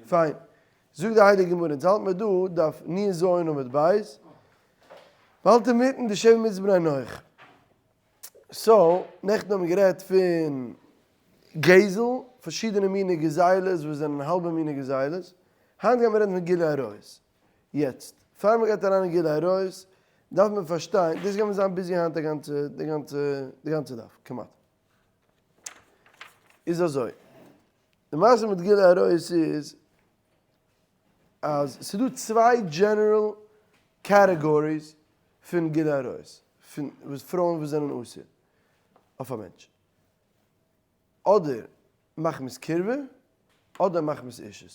פיין. זאגט די הייליגע גמרא, אונז האלט מיר דא דף נ"ז עמוד ב', מ'האלט אינמיטן די שבע מצוות בני נח. so, נעכטן האבן מיר גערעדט פון גזל, פארשידענע מיני גזילות וואס זענען האלבע מיני גזילות, היינט גיימיר רעדן פון גילוי עריות. יעצט, פאר מ'גייט אריין אין גילוי עריות, דארף מען פארשטיין, דאס גיימיר זיין busy היינט א גאנצע, די גאנצע, די גאנצע דף, כמעט. איז אזוי, די מעשה מיט גילוי עריות איז, אז ס'איז דא צוויי general categories פון גילוי עריות, פון וואס פרויען וואס זענען אסור אויף א מענטש, אדער מחמת קירבה, אדער מחמת אישות.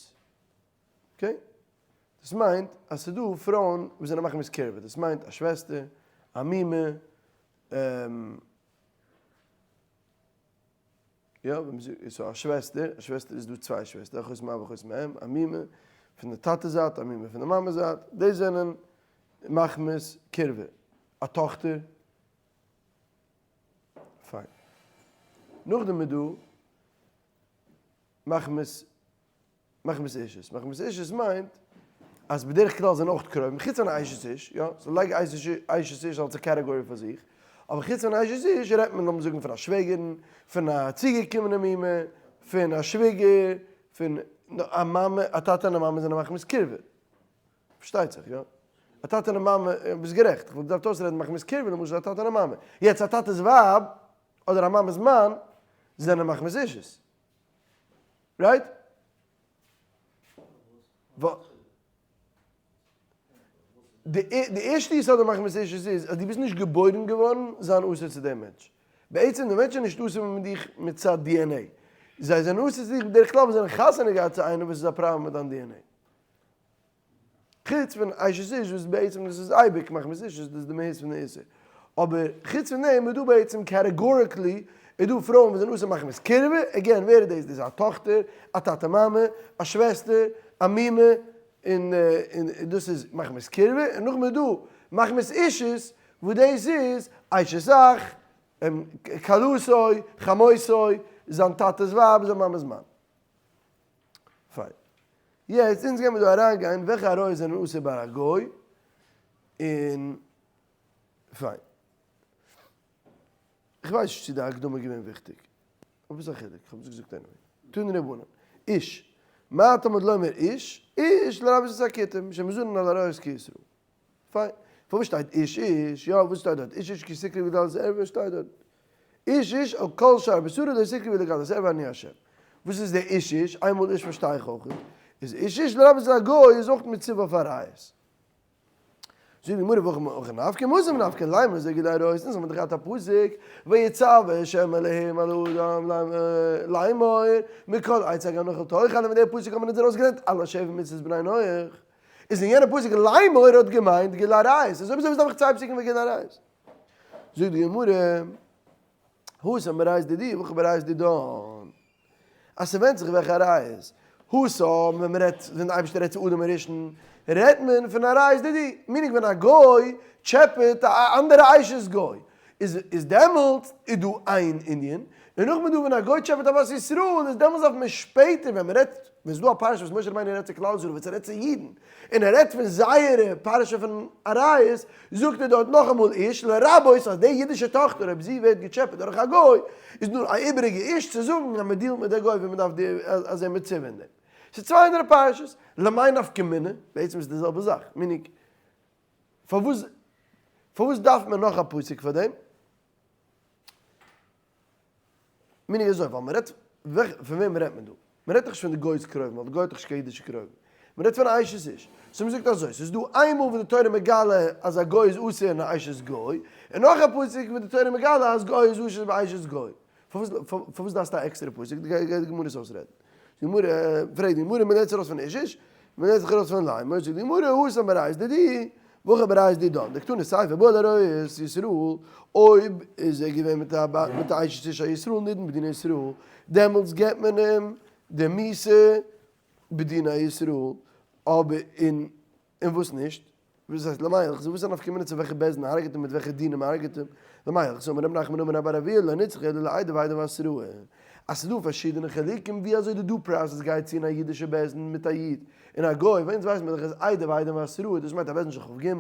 okay? דאס מיינט אז ס'איז דא פרויען וואס זענען מחמת קירבה, דאס מיינט א שוועסטער, א מומע, יא, ווען מ'זאגט so א שוועסטער, א שוועסטער איז דא צוויי שוועסטער, אחות מאב ואחות מאם, א מומע פון די טאטע זייט, א מומע פון די מאמע זייט, דאס זענען מחמת קירבה, א טאכטער, פיין. נאכדעם איז דא מחמת מחמת אישות. מחמת אישות מיינט אז בדרך כלל זענען אויך קרובים, חוץ פון אשת איש, יא, so לייג אשת איש אלס א category פאר זיך, אבער חוץ פון אשת איש רעדט מען לאמיר זאגן פון א שוועגערין, פון א צוגעקומענע מומע, פון א שוויגער, פון א מאמע, א טאטע און א מאמע זענען מחמת קירבה. פארשטייט זיך, יא. א טאטע און א מאמע, ביסט גערעכט, איך וואלט געדארפט אויסרעדן מחמת קירבה למשל א טאטע און א מאמע. יעצט א טאטע'ס ווייב אדער א מאמע'ס מאן זענען מחמת אישות. right? די ערשטע יסוד אין מחמת אישות איז אז דו ביסט נישט געבוירן געווארן זיין אסור צו דעם מענטש. בעצם די מענטש איז נישט אסור מיט דיך מצד DNA. זיי זענען אסור צו דיך בדרך כלל ווען זיי זענען חתונה געהאט צו איינעם וואס איז א פראבלעם מיט דיין DNA. חוץ פון אשת איש וואס בעצם דאס איז אייביג מחמת אישות דאס איז די מהות פון די איסור. אבער חוץ פון דעם איז דא בעצם categorically איז דא פרויען וואס זענען אסור מחמת קירבה, again ווער איז דאס? דאס איז א טאכטער, א טאטע מאמע, א שוועסטער, א מומע, און דאס איז מחמת קירבה, און נאכדעם איז דא מחמת אישות וואס דאס איז אשת אח, כלתו, חמותו, זיין טאטע'ס ווייב, זיין מאמע'ס מאן. פיין. יעצט אונז גיימיר דא אריינגיין וועלכע עריות זענען אסור ביי א גוי, און פיין. כ'ווייס נישט צו די הקדמה איז געווען וויכטיג. אבער וואס א חילוק, כ'האב עס געזאגט anyway. תנו רבנן. איש. מה תלמוד לומר איש? איש לרבות את הכותים, שמזונין על עריות כישראל. פיין. פארוואס שטייט איש איש? יא, וואס שטייט דארט? איש איש כי תקרבו לגלות ערווה שטייט דארט. איש איש על כל שאר בשרו לא תקרבו לגלות ערווה אני השם. וואס איז דער איש איש? איינמאל איש פארשטיי איך אויך. איז איש איש לרבות א גוי איז אויך מצווה אויף עריות. זאגט די גמרא והכי נפקא התם נפקא לימא זו גילוי עריות אונז האבן דאך געהאט א פסוק ויצו ה' אלהים על האדם לאמור מכל עץ הגן אוכל תאכל און מיט דער פסוק האבן אונז ארויסגעלערנט אלע שבע מצוות בני נח. איז אין יענע פסוק לאמור האט געמיינט גילוי עריות, איז אויב אזוי וואס דארף איך צוויי פסוקים פון גילוי עריות? זאגט די גמרא, התם בעריות דידי והכא בעריות דידן, אז ס'ווענדט זיך וועלכע עריות, התם ווען מ'רעדט ווען די אייבערשטער רעדט צו אדם הראשון רעדט מען פון עריות דידי, meaning ווען א גוי טשעפעט א אנדערע אשת גוי איז איז דעמאלט איז דא איין ענין, און נאכדעם איז דא ווען א גוי טשעפעט א בת ישראל איז דעמאלטס דארף מען שפעטער ווען מ'רעדט ווען ס'איז דא א פרשה וואס משה רבינו רעדט צו כלל ישראל ווען ס'רעדט צו אידן און ער רעדט פון זייערע פרשה פון עריות זאגט ער דארט נאכאמאל איש לרבות אז די אידישע טאכטער אויב זי ווערט געטשעפעט דורך א גוי איז נאר א איבעריגע איש צו זאגן אז מ'דילט מיט די גוי ווי מ'דארף די אז ער מצווה אין דעם. ס'איז צוויי אנדערע פרשות. למאי נפקא מינה? בעצם איז די זעלבע זאך. meaning פארוואס פארוואס דארף מען נאך א פסוק פאר דעם? meaning אזוי, ווייל מ'רעדט, פון וועם רעדט מען דא? מ'רעדט דאך נישט פון די גוי'ס קרובים, ווייל די גוי האט דאך נישט קיין אידישע קרובים. מ'רעדט פון א אשת איש. so מ'זאגט אזוי, ס'איז דא איין מאל וואס די תורה מגלה אז א גוי איז אסור אין א אשת גוי, און נאך א פסוק וואס די תורה מגלה אז גוי איז אסור ביי אשת גוי. פארוואס דארפסטו א עקסטערע פסוק? די גמרא עס אויסרעדן. די גמרא פרעגט די גמרא מ'לערנט זיך ארויס פון איש איש, מ'לערנט זיך ארויס פון לאמר, זאגט די גמרא התם בעריות דידי, והכא בעריות דידן, דקתני סיפא בא על עריות ישראל, אויב איז ער געווען מיט א מיט א אשת איש א ישראל נידון בדיני ישראל, דעמאלטס געבט מען אים די מיתה בדיני ישראל, אבער און און וואס נישט? וואס הייסט למאי הלכתא? וואס איז א נפקא מינה צו וועלכע בית דין הרג'ט אים מיט וועלכע דינים הרג'ט אים? למאי הלכתא אמר רב נחמן אמר רב בר אבויה לא נצרכא אלא לעדה ועדה ואתרא. אז ס'איז דא פארשידענע חילוקים ווי אזוי די due process גייט צו אין א אידישע בית דין מיט א איד און א גוי, ווייל אונז ווייסן מיר דאך אז עדים ועדים והתראה, דאס מיינט א בית דין של כ"ג,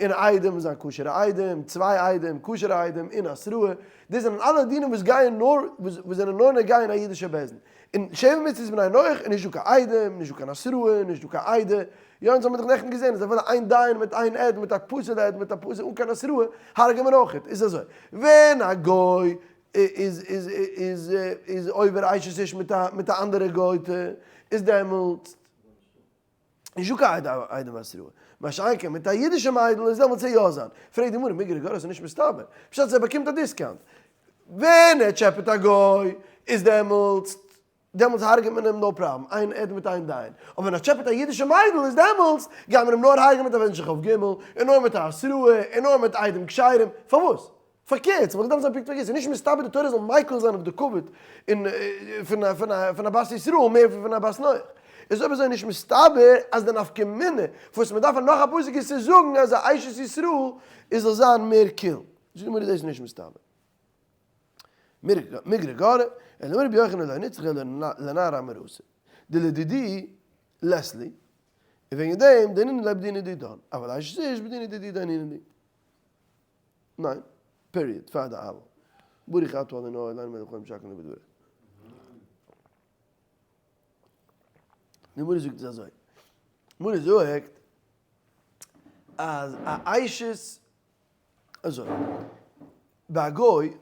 און עדים זיין כשר'ע עדים, צוויי עדים, כשר'ע עדים, און התראה, דאס זענען אלע דינים וואס גייען נאר, וואס זענען נאר נוגע אין א אידישע בית דין. אין שבע מצוות בני נח איז נישט דא קיין עדים, נישט דא קיין התראה, נישט דא קיין עדה, יא אונז האבן דאך נעכטן געזען אז אפילו איין דיין מיט איין עד מיט א פסול עד מיט א פסול אן קיין התראה הרג'ען מיר אויכעט, איז אזוי ווען א גוי איז איז איז איז עובר אשת איש מיט א מיט א אנדערע גויטע איז דעמאלטס נישט דא קיין עדים והתראה, מה שאין כן מיט א אידישע מיידל איז דעמאלטס יא זיין, פרעגט די גמרא מיגרא גרא ס'איז נישט מסתבר, פשט אז ער באקומט א discount, ווען ער טשעפעט א גוי איז דעמאלטס דעמאלטס הרג'עט מען אים no problem, איין עד מיט איין דיין, אבער ווען ער טשעפעט א אידישע מיידל איז דעמאלטס גייט מען אים נאר הרג'ען מיט א בית דין של כ"ג, און נאר מיט א התראה, און נאר מיט עדים כשרים, פארוואס? פארקערט, ס'וואלט געדארפט זיין פונקט פארקערט, ס'איז נישט מסתבר די תורה זאל מיקל זיין אויף די כבוד און פון א בת ישראל מער ווי פון א בת נח. איז אויב אזוי נישט מסתבר אז די נפקא מינה וואס מ'דארף נאך א פסוק איז צו זאגן אז א אשת ישראל איז זאל זיין מער קיל. זאגט די גמרא דאס איז נישט מסתבר. מיגרא גרא, אלא אמר רבי יוחנן לא נצרכא אלא לנערה המאורסה, דלדידי לית לי, און וועגן דעם דיינינן ליה בדינא דידן, אבל אשת איש בדינא דידי דיינינן לי. ניין. period. פאר די אבל. ברוך אתה ה' אלהינו מלך העולם שהכל נהיה בדברו. די גמרא זאגט עס אזוי. די גמרא זאגט אז א אשת אזוי. ביי א גוי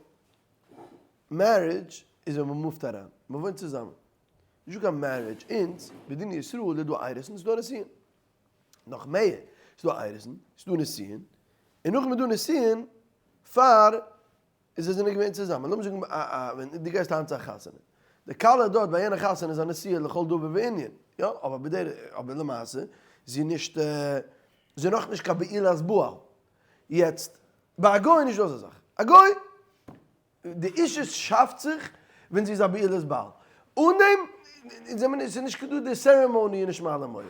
marriage איז ווען מ'מופט אריין. מ'וואוינט צוזאמען. נישטא קיין marriage. אונז, בדיני ישראל איז דא אירוסין, ס'איז דא נישואין. נאך מער, ס'איז דא אירוסין, ס'איז דא נישואין, און נאכדעם איז דא נישואין פאר זיי זענען געווען צוזאמען. לאמיר זאגן א א ווען דו גייסט היינט צו א חתונה, די כלה דארט ביי יענע חתונה איז א נשואה לכל דבר וענין, יא, אבער בדרך, אבער למעשה, זי איז נישט, זי איז נאכנישט קיין בעולת בעל. יעצט, ביי א גוי איז נישטא אזא זאך. א גוי די אישות שאפט זיך ווען זי איז א בעולת בעל. אן דעם איז ס'איז נישט דא די ceremony איז נישט מעלה מוריד.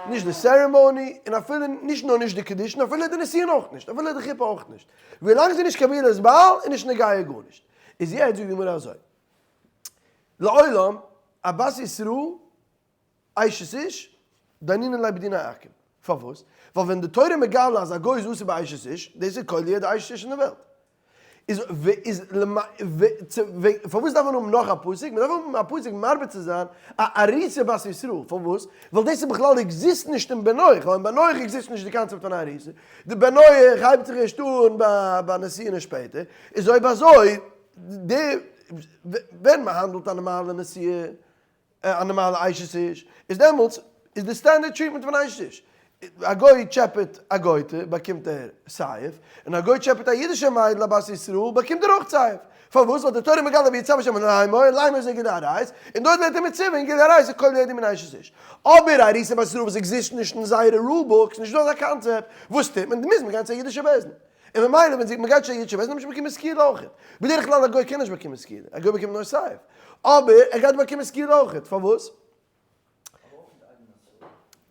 נישט די ceremony און אפילו נישט נאר נישט די קידושין אפילו די נישואין אויך נישט אפילו די חופה אויך נישט. ווילאנג זי איז נישט קיין בעולת בעל איז נישט נוגע גארנישט. איז יעצט זאגט די גמרא אזוי. לעולם א בת ישראל אשת איש, דיינינן ליה בדיני עכו"ם. פארוואס? ווייל ווען די תורה מגלה אז א גוי איז אסור באשת איש, דאס איז כולל יעדע אשת איש אין די וועלט. איז ו איז למ ו צו ו פארוואס דארף מען האבן נאך א פסוק? מען דארף האבן א פסוק מרבה צו זיין א ארוסה בת ישראל. פארוואס? ווייל דאס איז בכלל exist נישט אין בן נח, ווייל אין בן נח exist נישט די קאנצעפט פון ארוסה. די בן נח הייבט זיך ערשט אן ביי ביי נישואין און שפעטער. איז אויב אזוי די ווען מען האנדלט א נארמאלע נשואה א נארמאלע אשת איש, איז דעמאלטס איז די standard treatment פון אשת איש, א גוי טשעפעט א גויטע באקומט ער סייף, און א גוי טשעפעט א אידישע מיידל א בת ישראל באקומט ער אויך סייף, פארוואס? ווייל די תורה מגלה ויצו השם לאמור, לאמור איז גילוי עריות, און דארט ווערט ער מצווה אין גילוי עריות איז כולל יעדע מין אשת איש. אבער ארוסה בת ישראל וואס exist נישט אין זייערע rule books, נישט דא אזא קאנצעפט, וואס טוט מען? מוז מען גיין צו א אידישע בית דין. און ממילא ווען זי מ'גייט שוין אידישע בית דין נישט באקומען סקילה אויכעט. בדרך כלל א גוי קען נישט באקומען סקילה, א גוי באקומט נאר סייף. אבער ער גייט באקומען סקילה אויכעט, פארוואס?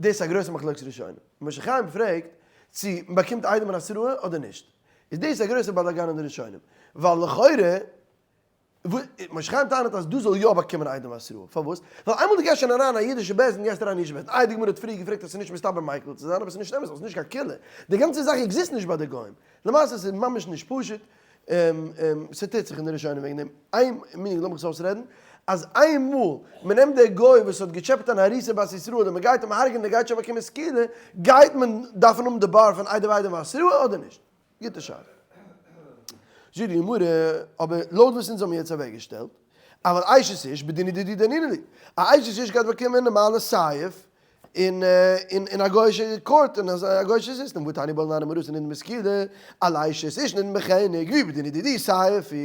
דאס איז א גרויסע מחלוקת ראשונים. משה חיים פרעגט צו מ'באקומט עדים און התראה אדער נישט. איז דאס א גרויסע באלאגאן אין די ראשונים. ווייל לכאורה משה חיים טענה'ט אז דא זאל יא באקומען עדים והתראה, פארוואס? ווייל איינמאל דו גייסט שוין אריין א אידישע בית דין גייסטו אריין אין אידישע בית דין, איי די גמרא האט פריער געפרעגט אז ס'איז נישט מסתבר מיקל צו זיין אבער ס'איז נישט אמת ווייל ס'איז נישט קיין קולא, די גאנצע זאך exist נישט ביי די גוים, למעשה ס'איז ממש נישט פשוט, ס'טוט זיך אין די ראשונים וועגן דעם, איין מינוט לאמיך עס אויסרעדן, אז איינמאל מ'נעמט דער גוי וואס האט געטשעפעט אן ארוסה בת ישראל און מ'גייט אים הרג'ענען ער גייט שוין באקומען סקילה, גייט מען דארפן האבן די באר פון עדים ועדים והתראה אדער נישט? גוטע שאלה. זאגט די גמרא, אבער לויט וואס אונז האבן יעצט אוועקגעשטעלט, אבל אשת איש בדינא דידי דיינינן ליה, א אשת איש גייט באקומען נארמאלע סייף אין אין א גוי'אישע court אין א גוי'אישע סיסטעם, והתניא הבא על נערה מאורסה נידון בסקילה, על אשת איש נידון בחנק, ואי בדינא דידי סייף הוא.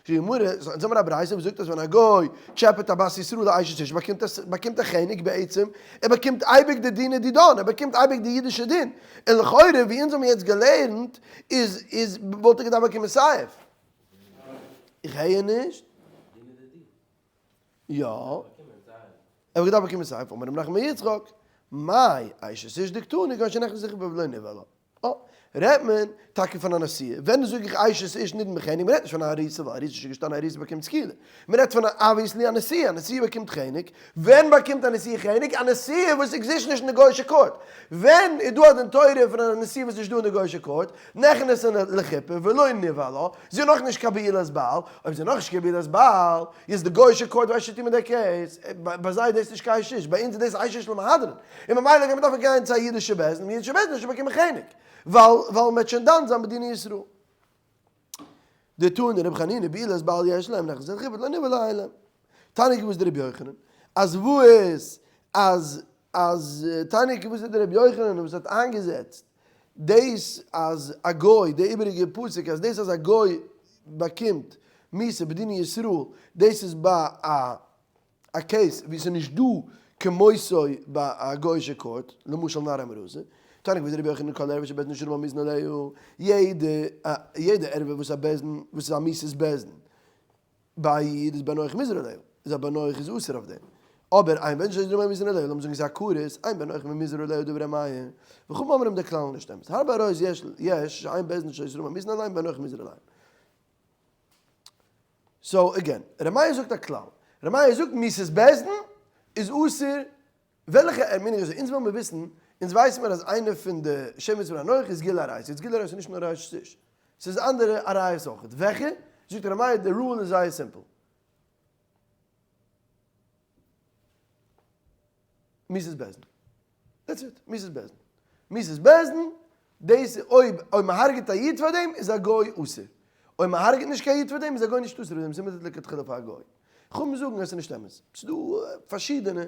זאגט די גמרא, אונז האבן א ברייתא וואס זאגט אז ווען א גוי טשעפעט א בת ישראל א אשת איש באקומט עס באקומט ער חנק בעצם, ער באקומט אייביג די דינא דידן, ער באקומט אייביג די אידישע דין, און לכאורה ווי אונז האבן יעצט געלערנט איז איז וואלט ער געדארפט באקומען סייף. איך הער נישט. יא. ער וואלט געדארפט באקומען סייף, אמר רב נחמן בר יצחק, מאי אשת איש דקתני כגון שנכנסה לחופה ולא נבעלה. אה. רעדט מען טאקע פון א נשואה, ווען זאג איך אשת איש נידון בחנק, מען רעדט נישט פון א ארוסה, ווייל ארוסה איז שוין געשטאנען ארוסה באקומט סקילה, מען רעדט פון א obviously א נשואה, א נשואה באקומט חנק, ווען באקומט א נשואה חנק? א נשואה וואס exist נישט אין די גוי'אישע court, ווען איז דא א דין תורה פון א נשואה וואס איז נישט דא אין די גוי'אישע court, נכנסה לחופה ולא נבעלה, זי איז נאכנישט קיין בעולת בעל, אויב זי איז נאכנישט קיין בעולת בעל, איז די גוי'אישע court ווייסט שוין טון מיט די case, ביי זיי איז דאס נישט קיין איש, ביי אונז איז דאס אשת איש למהדרין, און ממילא גייט מען דארפן גיין צו א אידישע בית דין, און אידישע בית דין וועט שוין באקומען חנק, ווייל ווייל מען וועט שוין דן זיין בדיני ישראל. דתני רבי חנינא בעולת בעל יש להם נכנסה לחופה ולא נבעלה אין להם. תניא כוותיה דרבי יוחנן, אז וואס אז אז תניא כוותיה דרבי יוחנן וואס האט איינגעזעצט דאס אז א גוי, די איבעריגע פסוק אז דאס אז א גוי באקומט מיתה בדיני ישראל דאס איז ביי א א case ווי ס'איז נישט דא כמותו ביי א גוי'אישע court, למשל נערה המאורסה, תניא כוותיה דרבי יוחנן כל ערוה שבית דין שאסרו ממיתין עליה, יעדע יעדע ערוה וואס א בית דין וואס איז א מיתת בית דין ביי א איד איז בן נח מוזהר עליה, איז א בן נח איז אסור אויף דעם, אבער אין בית דין שאסרו ממיתין עליה, לאמיר זאגן ס'איז א כרת, אין בן נח מוזהר עליה דברי ר' מאיר, וחכמים אומרים דער כלל איז נישט אמת, הרבה עריות יש יש שאין בית דין שאסרו ממיתין עליהם בן נח מוזהר עליהם. so again, ר' מאיר זאגט א כלל, ר' מאיר זאגט מיתת בית דין איז אסור, וועלכע מיינונג אזוי, אונז וויל מיר וויסן, אונז ווייסן מיר אז איינע פון די שמות פון הנח איז גילוי עריות, יעצט גילוי עריות איז נישט נאר אשת איש, ס'איז אנדערע עריות אויכעט, וועלכע? זאגט ר' מאיר די rule איז זייער simple, מיתת בית דין. That's it. מיתת בית דין. מיתת בית דין, דאס איז אויב אויב מען הרג'ט א איד פאר דעם איז א גוי אסור. אויב מען הרג'ט נישט קיין איד פאר דעם איז א גוי נישט אסור אויף דעם, ס'איז מותר לכתחילה פאר א גוי. חכמים זאגן אז ס'איז נישט אמת. ס'איז דא פארשידענע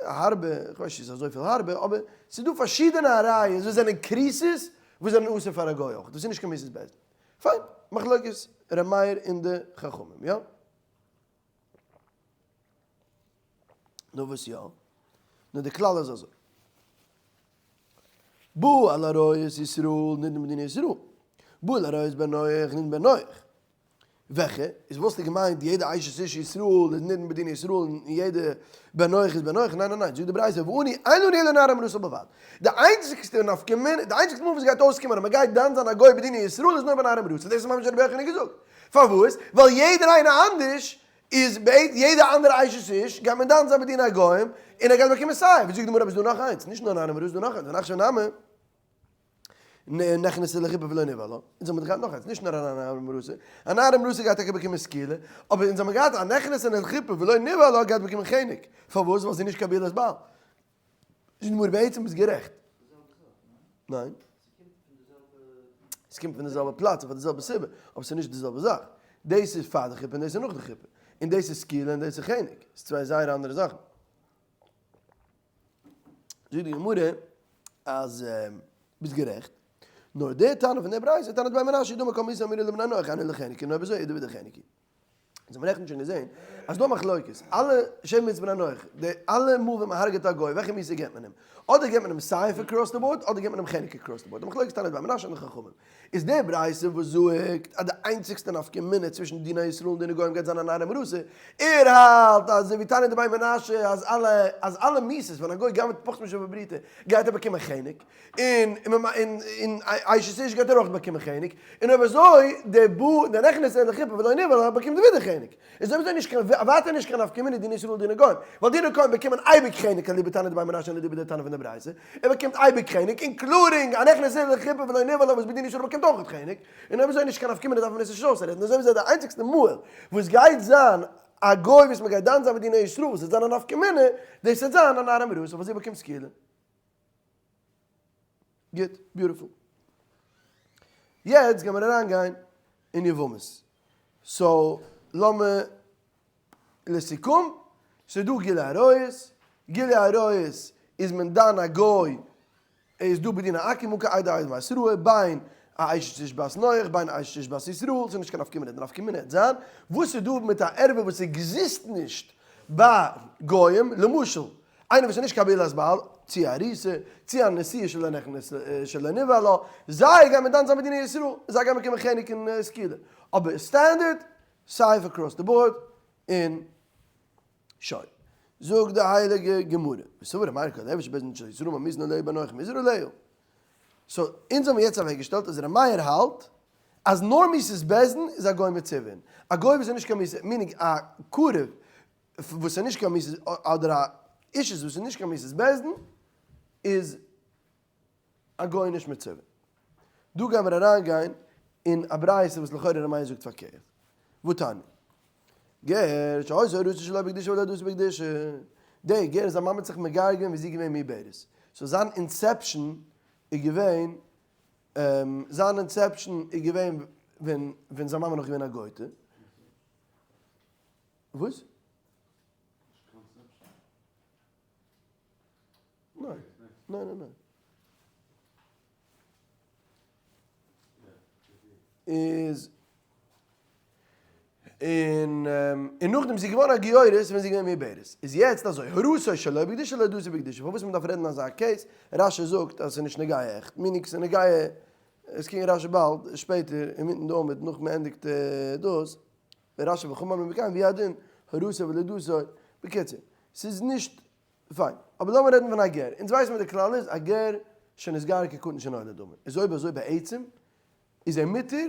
הארבע, איך ווייס נישט צו ס'איז אזויפיל הארבע, אבער ס'איז דא פארשידענע עריות וואס זענען כריתות וואס זענען אסור פאר א גוי אויך. דאס איז נישט קיין מיתת בית דין. פיין. מחלוקת ר' מאיר און די חכמים, יא? נו וואס יא? נו די כלל איז אזוי. בא על עריות ישראל נידון בדיני ישראל. בא על עריות בן נח נידון בן נח. וועלכע? איז וואלסטו געמיינט יעדע אשת איש ישראל איז נידון בדיני ישראל און יעדע בן נח איז בן נח? ניין ניין ניין, זאגט די ברייתא ואנו אין לנו אלא נערה המאורסה בלבד. די איינציגסטע נפקא מינה, די איינציגסטע מאל וואס גייט אויסקומען אז מ'גייט דן זיין א גוי בדיני ישראל איז נאר ביי נערה המאורסה, דאס האט ממש רבי יוחנן געזאגט. פארוואס? ווייל יעדער איינער אנדערש איז בעת יעדע אנדערע אשת איש גייט מען דן זיין בדיני הגוים און ער גייט באקומען סיי ווי זאגט די גמרא אבער ס'איז דא נאך איינס נישט נאר נערה המאורסה איז דא נאך איינס ונחשון נמי נכנסה לחופה ולא נבעלה אונז האבן געהאט נאך איינס נישט נאר א נערה המאורסה א נערה המאורסה גייט טאקע באקומען סקילה אבער אונז האבן געהאט א נכנסה לחופה ולא נבעלה גייט באקומען חנק פארוואס ווייל זי איז נישט קיין בעולת בעל זאגט די גמרא בעצם ביסט גערעכט. ניין. עס קומט פון די זעלבע פלאץ און פאר די זעלבע סיבה, אבער ס'איז נישט די זעלבע זאך. דאס איז פאר די חופה און דאס איז נאך די חופה. און דאס איז סקילה און דאס איז חנק. ס'איז צוויי זייער אנדערע זאכן. זאגט די גמרא אז ביסט גערעכט. נאר די תנא פון די ברייתא תנא דבי מנשיא דאמר כל מיתה האמורה לבני נח היינו לחנק און אויב אזוי איז דא ווידער חנק. אונז האבן נעכטן שוין געזען אז דא מחלוקת, אלע שבע מצוות בני נח, די אלע מאל ווען מען הרג'עט א גוי, וועלכע מיתה געבט מען אים? אדער געבט מען אים סייף across the board, אדער געבט מען אים חנק across the board. די מחלוקת תנא דבי מנשיא און די חכמים. איז די ברייתא וואס זאגט אז די איינציגסטע נפקא מינה צווישן דיני ישראל און דיני גוים גייט זיין א נערה המאורסה, ער האלט אזוי ווי תנא דבי מנשיא אז אלע אז אלע מיתות ווען א גוי גנב'ט פחות משווה פרוטה גייט ער באקומען חנק, און און אשת איש גייט ער אויך באקומען חנק, און אויב אזוי די בא די נכנסה לחופה ולא נבעלה באקומט ווידער חנק, איז אויב אזוי נישט קיין ווייטער נישט קיין נפקא מינה דיני ישראל דיני גוים, ווייל דיני כהן באקומען אייביג חנק אליבא תנא דבי מנשיא אליבא די תנא פון די ברייתא, ער באקומט אייביג חנק, including א נכנסה לחופה ולא נבעלה וואס בדיני ישראל באקומט אויך חנק, און אויב אזוי נישט קיין נפקא מינה דארף מען עס נישט אויסרעדן, אזוי ווי אזוי די איינציגסטע מאל וואס גייט זיין א גוי וואס מען גייט דן זיין בדיני ישראל וואס וועט זיין א נפקא מינה, דאס וועט זיין א נערה המאורסה וואס זי באקומט סקילה. גוט, beautiful. יעצט גיימיר אריינגיין אין יבמות. so לאמיר לסיכום, ס'איז דא גילוי עריות, גילוי עריות איז מען דן א גוי, איז דא בדין העכו"ם אן קיין עדי עדים התראה, בין א אשת איש בת נח, בין א אשת איש בת ישראל, ס'איז נישט קיין נפקא מינה, די נפקא מינה העט זיין וואס איז דא מיט א ערווה וואס exist נישט ביי גוים, למשל איינער וואס איז נישט קיין בעולת בעל, צו א ארוסה, צו א נשואה שלא נכנס שלא נבעלה, זיי גייען מען דן זיין בדיני ישראל, זיי גייען באקומען חנק און סקילה. אבער standard, סייף across the board, און שוין. זאגט די הייליגע גמרא, וסבר ר' מאיר כל ערוה שבית דין של ישראל ממיתין עליה בני נח מוזהר עליה. So אונז האבן יעצט אוועקגעשטעלט אז ר' מאיר האלט אז נאר מיתת בית דין איז א גוי מצווין. א גוי וואס איז נישט קיין מיתת, meaning א קרוב וואס איז נישט קיין מיתת, אדער א אישות וואס איז נישט קיין מיתת בית דין איז א גוי נישט מצווין. דא גייען מיר אריינגיין אין א ברייתא וואס לכאורה ר' מאיר זאגט פארקערט. והתניא. גר שהיתה הורתו שלא בקדושה ולידתו בקדושה. די גר זיין מאמע האט זיך מגייר געווען ווען זי איז געווען מעוברת. So זיין inception איז געווען זיין inception איז געווען ווען ווען זיין מאמע נאך געווען א גויטע. וואס? ניין. ניין ניין ניין. איז און און נאכדעם איז זי געווארן א גיורת ווען זי איז געווען מעוברת. איז יעצט אזוי, הורתו שלא בקדושה לידתו בקדושה, פארוואס מען דארף רעדן אזא case, רש"י זאגט אז עס איז נישט נוגע עכט, meaning ס'איז נוגע, עס קומט רש"י באלד, שפעטער אינמיטן די עמוד נאך מען ענדיגט דאס, רש"י וחכמים אומרים והוא הדין, הורתו ולידתו, בקיצור, ס'איז נישט פיין, אבער לאמיר רעדן פון א גר, אונז ווייסן מיר די כלל איז א גר שנתגייר כקטן שנולד דמי, איז אויב אזוי בעצם איז ער מותר,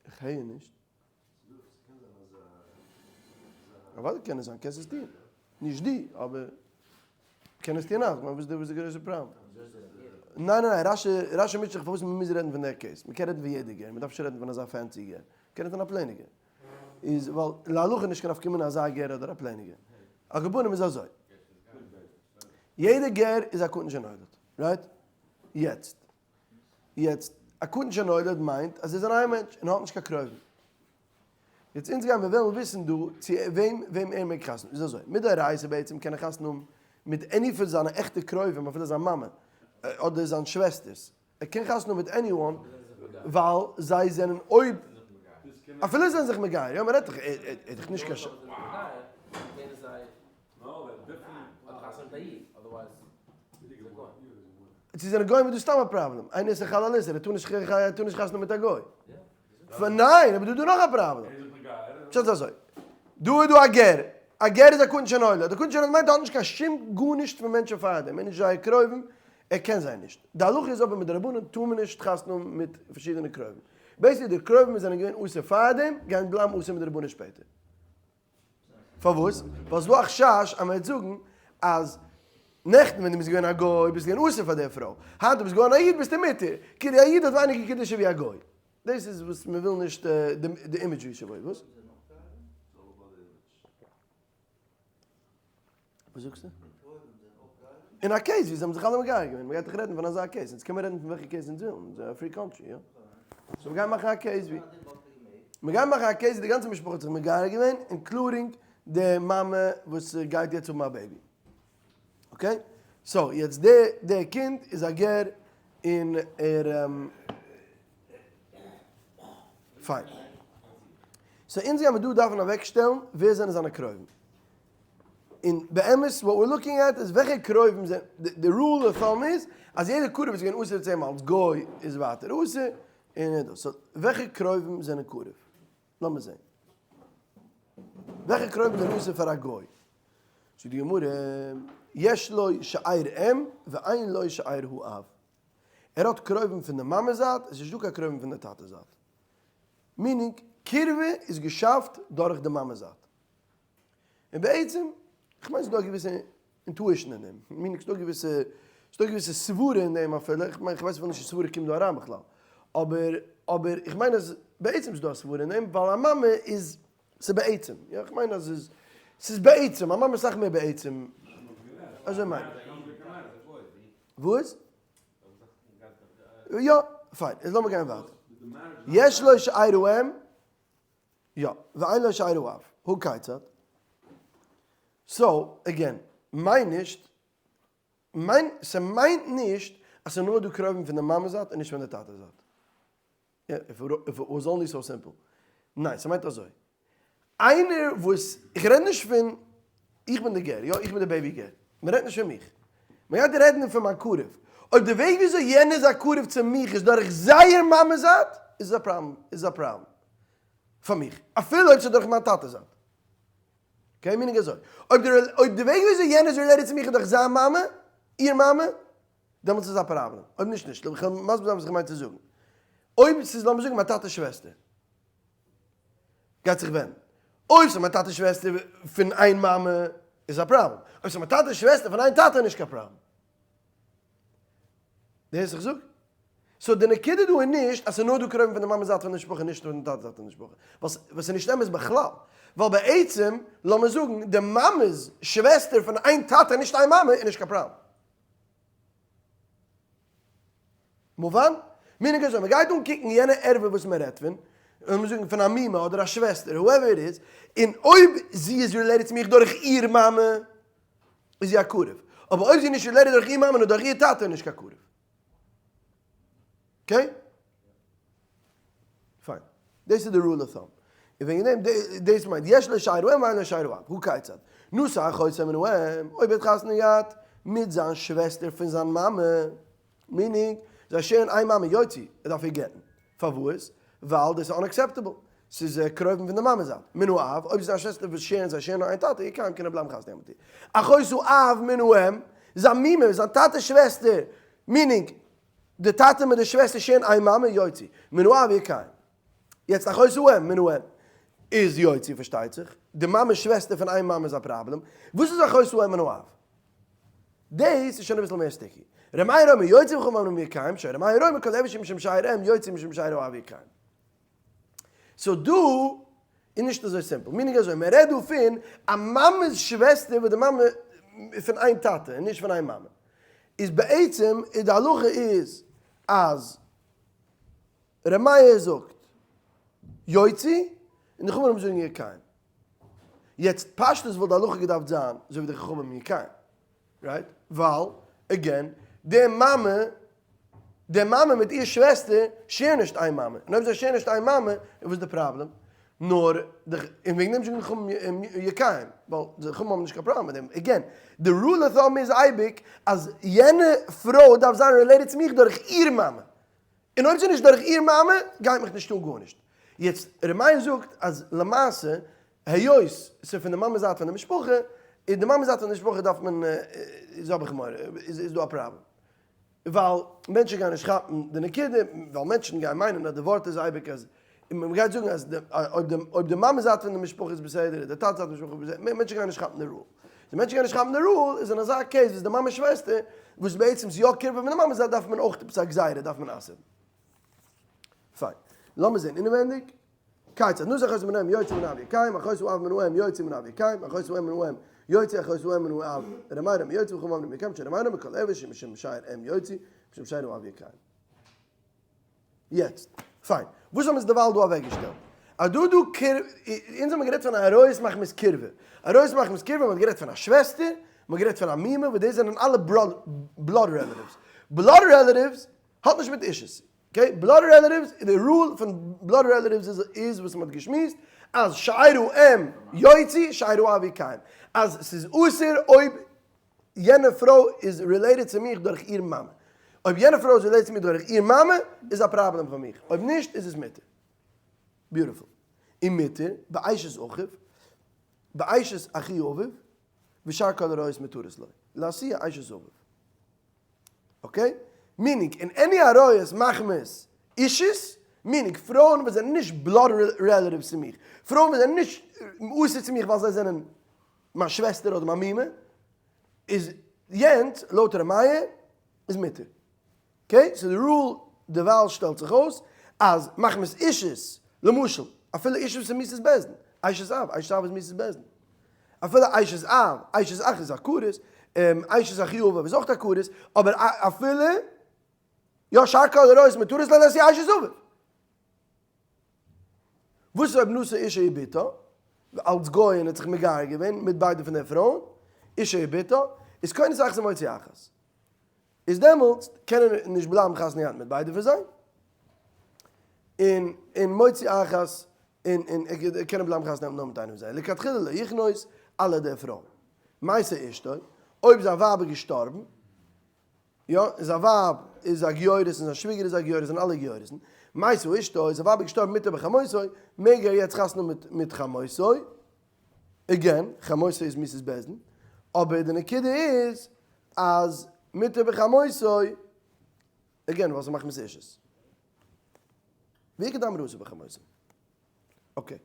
איך הער נישט. אוודאי קען עס זיין, קענסט עס טון. נישט דו, אבער קען עס טון אויך, כ'מיין וואס איז די גרויסע פראבלעם? ניין ניין ניין, רש"י רש"י מוטשעט זיך פארוואס מ'מוז רעדן פון דער case, מ'קען רעדן פון יעדע גר, מ'דארף נישט רעדן פון אזא fancy גר, מ'קען רעדן פון א plain ע גר. איז ווייל להלכה איז נישט קיין נפקא מינה אזא גר אדער א plain ע גר. על כל פנים איז אזוי. יעדע גר איז א קטן שנולד, right? יעצט, יעצט, א קטן שנולד מיינט אז ער איז א נייע מענטש און האט נישט קיין קרובים. יעצט אונז גייען מיר וועלן וויסן דא צו וועם וועם ער מעג חתונה איז אזוי, מדאורייתא בעצם קען ער חתונה האבן מיט any פון זיינע עכטע קרובים אפילו זיין מאמע אדער זיין שוועסטערס, ער קען חתונה האבן מיט anyone ווייל זיי זענען אויב אפילו זיי זענען זיך מגייר, יא מ'רעדט דאך ער איז דאך נישט קיין ש. צו זענען גוים איז דא סתם א פראבלעם, איינער איז א חלל איסור, ער טאר נישט ער טאר נישט חתונה מיט א גוי. ניין, אבער דא איז דא נאך א פראבלעם. פשט איז אזוי, דא איז דא א גר, א גר איז א קטן שנולד, א קטן שנולד מיינט ער האט נישט קיין שום גארנישט פון מענטשן פארדעם, ער איז נישט זייער קרובים, ער קען זיי נישט. די הלכה איז אבער מדרבנן טאר מען נישט חתונה האבן מיט פארשידענע קרובים. basically די קרובים וואס זענען געווען אסור פארדעם גייען בלייבן אסור מדרבנן שפעטער. פארוואס? ווייל ס'דא א חשש אז מ'וועט זאגן אז נעכטן ווען דו ביסט געווען א גוי ביסטו געווען אסור פאר דער פרוי, היינט דו ביסט געווארן א איד ביסטו מותר, כאילו א איד האט ווייניגער קדושה ווי א גוי. דאס איז וואס מ'וויל נישט די imagery שבו. וואס? וואס זאגסטו? אין א case ווי זיי האבן זיך אלע מגייר געווען, מ'גייט דאך רעדן פון אזא case, אונז קען מען רעדן פון וועלכע case אונז ווילן, אונז זענען א free country, יא? So מ'גייט מאכן א case ווי, מ'גייט מאכן א case ווי די גאנצע משפחה האט זיך מגייר געווען, including די מאמע וואס גייט יעצט האבן א baby. Okay? So יעצט די די קינד איז א גר און ער פיין. So אונז גיימער דא דארפן אוועקשטעלן ווער זענען זיינע קרובים. און באמת what we're looking at איז וועלכע קרובים זענען, די rule of thumb איז אז יעדער קרוב איז געווען אסור צו אים אלס גוי איז ווייטער אסור, און דאס. So וועלכע קרובים זענען קרוב? לאמיר זען. וועלכע קרובים זענען אסור פאר א גוי? זאגט די גמרא, יש לו שאר אם ואין לו שאר האב. ער האט קרובים פון די מאמע זייט, עס איז נישטא קיין קרובים פון די טאטע זייט. meaning, קירבה איז געשאפט דורך די מאמע זייט. און בעצם, איך מיין ס'איז דא א געוויסע intuition אין דעם, meaning ס'איז דא געוויסע, ס'איז דא געוויסע סברה אין דעם אפילו, איך מיין, כ'ווייס אפילו נישט צו סברה קומט דא אריין בכלל, אבער, אבער איך מיין אז בעצם איז דא א סברה אין דעם, ווייל א מאמע איז, ס'איז בעצם, יא, איך מיין אז ס'איז, ס'איז בעצם, א מאמע איז אסאך מער בעצם, אזוי מיין איך. וואס? יא, פיין, איז לאמיר גיין ווייטער. יש לו שאר האם. יא, ואין לו שאר האב, הא כיצד? So, again, מיין נישט, מיין, ס'מיינט נישט אז ס'איז נאר דא קרובים פון די מאמע זייט און נישט פון די טאטע זייט. יא, if it was only so simple. ניין, ס'מיינט אזוי. איינער וואס, איך רעד נישט פון, איך בין די גר, יא, איך בין די baby גר. מ'רעדט נישט פון מיך. מ'גייט רעדן פון מיין קרוב. אויב די וועג וויאזוי יענער איז א קרוב צו מיך איז דורך זייער מאמע זייט, איז עס א פראבלעם, איז עס א פראבלעם. פאר מיך, אפילו אויב ס'איז דורך מיין טאטע'ס זייט. Okay, meaning אזוי, אויב די אויב די וועג וויאזוי יענער איז related צו מיך איז דורך זיין מאמע, איר מאמע, דעמאלטס איז א פראבלעם, אויב נישט נישט, לאמיך מסביר זיין וואס איך מיין צו זאגן, אויב ס'איז לאמיר זאגן מיין טאטע'ס שוועסטער גייט זיך ווענדן, אויב ס'איז מיין טאטע'ס שוועסטער פון איין מאמע איז א פראבלעם, אויב ס'איז מיין טאטע'ס שוועסטער פון איין טאטע איז נישט קיין פראבלעם. דו הערסט וואס איך זאג? so די נקודה דא איז נישט אז ס'איז נאר דא קרובים פון די מאמע'ס זייט פון די משפחה נישט פון די טאטע'ס זייט פון די משפחה, וואס איז נישט אמת בכלל, ווייל בעצם לאמיר זאגן די מאמע'ס שוועסטער פון איין טאטע נישט איין מאמע איז נישט קיין פראבלעם. מובן? meaning אזוי, מ'גייט אנקוקן יענע ערווה וואס מ'רעדט פון, לאמיר זאגן פון א מומע אדער א שוועסטער, whoever it is, און אויב זי איז related צו מיך דורך איר מאמע, איז זי א קרוב. אבער אויב זי איז נישט related דורך איר מאמע נאר דורך איר טאטע איז נישט קיין קרוב. okay? פיין. דאס איז די rule of thumb. און וועגן דעם, דאס מיינט יש לו שאר אם ואין לו שאר אב. הא כיצד? נשא אחותו מן האם, אויב ער האט חתונה געהאט מיט זיין שוועסטער פון זיין מאמע, meaning, זיי share ן איין מאמע, יוציא, ער דארף איר גט'ן. פארוואס? ווייל דאס איז unacceptable. ס'איז קרובים פון די מאמע זייט. מן האב, אויב ס'איז א שוועסטער וואס share ן זיי share ן נאר איין טאטע, יקיים קען ער בלייבן חתונה האבן מיט איר. אחות האב מן האם, זיין מומע, זיין טאטע'ס שוועסטער, meaning, די טאטע מיט די שוועסטער share ן איין מאמע, יוציא. מן האב יקיים. יעצט אחות האם מן האם איז יוציא פארשטייט זיך. די מאמע'ס שוועסטער פון איין מאמע איז א פראבלעם. וואס איז אחות האם מן האב? דאס איז שוין אביסל מער sticky. ר' מאיר אומר יוציא וחכמים אומרים יקיים, שהיה ר' מאיר אומר כל ערווה שמשום שאר אם יוציא משום שאר האב יקיים. so דא איז נישט אזוי simple. meaning אזוי, מען רעדט דא פון א מאמע'ס שוועסטער וואס די מאמע איז פון איין טאטע און נישט פון איין מאמע. איז בעצם איז די הלכה איז אז ר' מאיר זאגט יוציא און די חכמים זאגן יקיים. יעצט פשטות וואלט די הלכה געדארפט זיין אזוי ווי די חכמים יקיים. right? ווייל, again, די מאמע, די מאמע מיט איר שוועסטער share ן נישט איין מאמע, און אויב זיי share ן נישט איין מאמע, איז וואס די פראבלעם? נאר די, און וועגן דעם זאגן די חכמים יקיים, ווייל די חכמים האבן נישט קיין פראבלעם מיט דעם, again, די rule of thumb איז אייביג אז יענע פרוי דארף זיין related צו מיך דורך איר מאמע, און אויב ס'איז נישט דורך איר מאמע, גייט מיך נישט אן גארנישט. יעצט, ר' מאיר זאגט אז למעשה, היות ס'איז פון די מאמע זייט פון די משפחה, איז די מאמע זייט פון די משפחה דארף מען, איז האב איך מורא, איז דא א פראבלעם. ווייל מענטשן גייען נישט כאפן די נקודה, ווייל מענטשן גייען מיינען אז די ווארט איז אייביג אז, און מען גייט זאגן אז אויב די אויב די מאמע זייט פון די משפחה איז בסדר, איז די טאטע זייט פון די משפחה בסדר, מענטשן גייען נישט כאפן די rule. די מענטשן גייען נישט כאפן די rule, איז אין אזא case וואס די מאמע שוועסטער, וואס בעצם איז יא קרבה פון די מאמע זייט דארף מען אויך עפעס א גזירה דארף מען אסר'ן. פיין. לאמיר זען אינעווענדיג. כיצד נשא אחותו מן האם יוציא ומן האב יקיים, אחות האב מן האם יוציא ומן האב יקיים, אחות האם מן האם יוציא אחות האם מן האב ר' מאיר אומר יוציא וחכמים אומרים יקיים, שר' מאיר אומר כל ערווה שמשום שאר אם יוציא, משום שאר האב יקיים. יעצט, פיין. וואס האבן אונז דערווייל דא אוועקגעשטעלט? אז דא דא קר אונז האבן גערעדט פון עריות מחמת קירבה. עריות מחמת קירבה, מ'האט גערעדט פון א שוועסטער, מ'האט גערעדט פון א מומע, וואס דאס זענען אלע blood relatives. Blood relatives האט נישט מיט אישות. Okay, blood relatives, די rule פון blood relatives איז איז וואס מ'האט געשמועסט, אז שאר האם יוציא, שאר האב יקיים. אז ס'איז אסור אויב יענע פרוי איז related צו מיך דורך איר מאמע. אויב יענע פרוי איז related צו מיר דורך איר מאמע, איז א פראבלעם פאר מיך. אויב נישט, איז עס מותר. Beautiful. און מותר, באשת אחיו, באשת אחי אביו, ושאר כל עריות מותרות לו. לאתויי אשת אביו. Okay? Meaning, אין any עריות מחמת אישות, meaning, פרויען וואס זענען נישט blood relatives צו מיך, פרויען וואס זענען נישט אסור צו מיך ווייל זיי זענען מיין שוועסטער אדער מיין מומע, איז יענץ, לויט ר' מאיר, איז מותר. Okay? So די rule דערווייל שטעלט זיך אויס אז מחמת אישות, למשל, אפילו אישות וואס איז מיתת בית דין, אשת אב, אשת אב איז מיתת בית דין. אפילו אשת אב, אשת אח איז א כרת, אשת אחי אביו איז אויך א כרת, אבער אפילו, יא שאר כל עריות מותרות לו לאתויי אשת אביו. וואס איז אויב נשא אשה ובתה, אלס גוי און האט זיך מגייר געווען מיט ביידע פון די פרויען, אשה ובתה, איז כונס אחת ומוציא אחת. איז דעמאלטס קען ער נישט בלייבן חתונה געהאט מיט ביידע פון זיי, און און מוציא אחת, און און ער קען בלייבן חתונה האבן נאר מיט איינעם פון זיי, לכתחילה לא יכנוס אלע די פרויען. מתה אשתו, אויב זיין ווייב איז געשטארבן, יא, און זיין ווייב איז א גיורת און זיין שוויגער איז א גיורת זענען אלע גיורת'ן, מתה אשתו, איז זיין ווייב איז געשטארבן מותר בחמותו, מעג ער יעצט חתונה האבן מיט חמותו, again, חמותו איז מיתת בית דין, אבער די נקודה איז אז. מותר בחמותו, again ווייל ס'איז מחמת אישות. ואיכא דאמרי אסור בחמותו. okay.